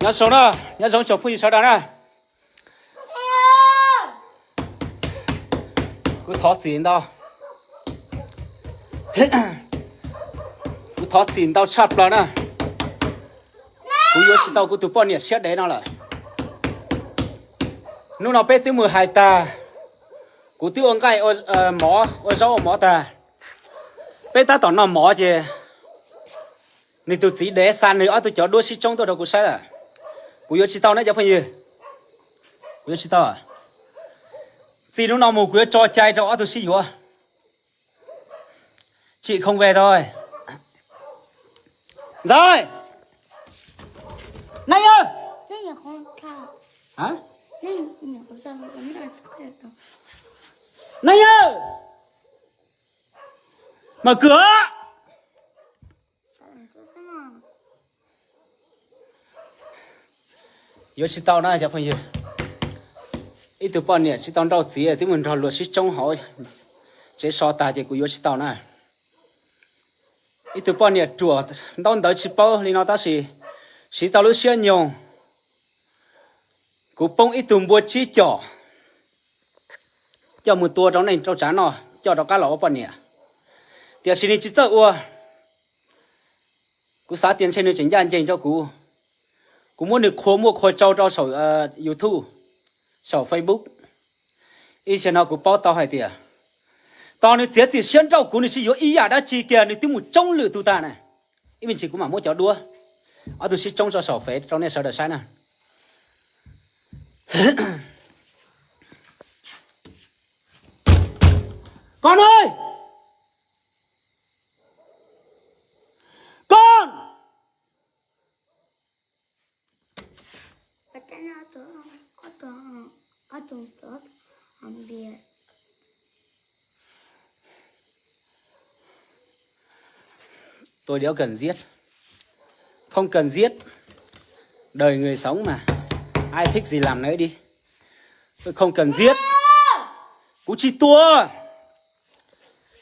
Nyob zoo na, nyob zoo tsoom phooj ywg sawv daws na. Kuv thov txim ntau, kuv thov txim ntau tshaj plaws na. Kuv yuav tsis tau kuv tus poj niam siab dev no lawm. Hnub no peb twb mus hais tag, kuv twb ua nqaij mov, ua zaub ua mov tag, peb tab tom noj mov ces nws tus txiv dev xa nws ob tug cov duab sib tsoob tuaj rau kuv saib lawm. Kuv yuav tsis tau na cov phooj ywg, kuv yuav tsis tau. Txij hnub no mus kuv yuav tso cai rau ob tug sib yuav. Tsim khoom ve tau. Ntxawm, Nai yawg, Nai yawg, mam kwm. Yuav tsis tau na cov phooj ywg. Ib tug poj niam tsis tau nrauj txiv twb mus nrog luag sib tsoob hauv tsev so tag ces kuv yuav tsis tau na. Ib tug poj niam ruam ntaub ntawv tsis paub li no tab sis siv tau lub siab nyoog. Kuv poob ib tug npua tsib com coj mus tua rau neej rau tsav noj, coj rov qab los ua poj niam, tiam sis nws tsis txawj ua. Kuv xav tias ntshe nws tseem ncaj ncees rau kuv. Kuv muab nws qhua muaj qhua tsau rau saum YouTube, saum Facebook. Ib zaug no kuv paub tau hais tias tos nws txiav txim siab nrauj kuv, nws tsis yuav ib yam dab tsi kiag, nws twb mus tsoob lwm tus tag na. Ib me ntsis kuv mam muab cov duab, ob tug sib tsoob tso saum Fev rau nej sawv daws saib na. Con ơi! Con! Tôi đéo cần giết. Không cần giết. Đời người sống mà. Ai thích gì làm nấy đi. Tôi không cần giết. Kuv tsis tua.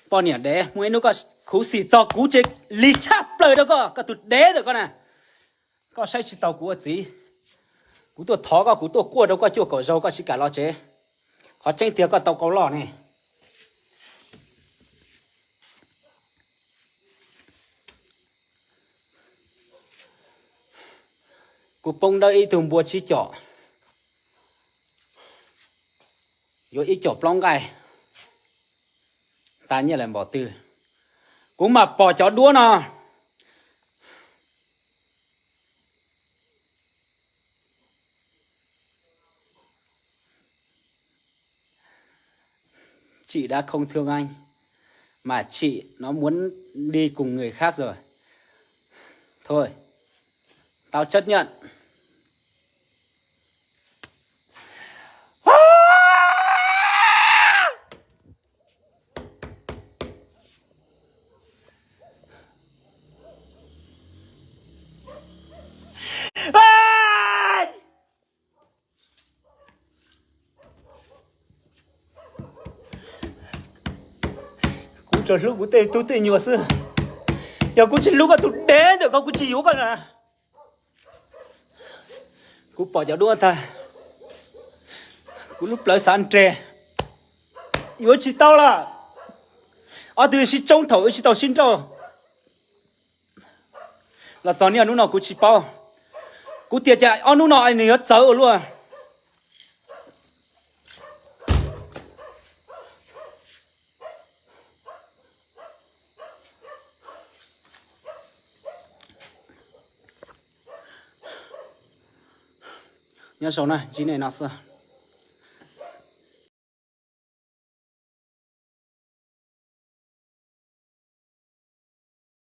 Poj niam dev, muaj ib hnub koj khuv xim txog kuv ces lig tshaj plaws rau koj, koj tus dev ntawm koj na. Koj saib tsis taus kuv ua txiv. Kuv tuaj thov koj, kuv tuaj quaj rau koj cuaj kaum zaug koj tsis kam los tsev. Qhov tseeb tiag koj tau qau loj ne. Kuv poob dawb ib tug npua tsib com, yuav ib com plaub nqaij, tas nyiaj lawm npaum twg. Kuv mam pom cov duab no. Chị đã không thương anh mà chị nó muốn đi cùng người khác rồi. Thôi, tao chấp nhận. Kuv tsuas hlub kuv tej tub tej nyuam xwb. Yog kuv tsis hlub koj tus dev ntawm koj kuv tsis yuav koj na. Kuv pom cov duab tag, kuv lub plawv xav nres, yuav tsis tau lawm. Ob tug sib tsoob thaum wb tsis tau sib nrauj los txog niaj hnub no kuv tsis paub. Kuv tias cas ob hnub no nws yuav txawv ua luaj. Nyob zoo na, ntsib nej no xwb.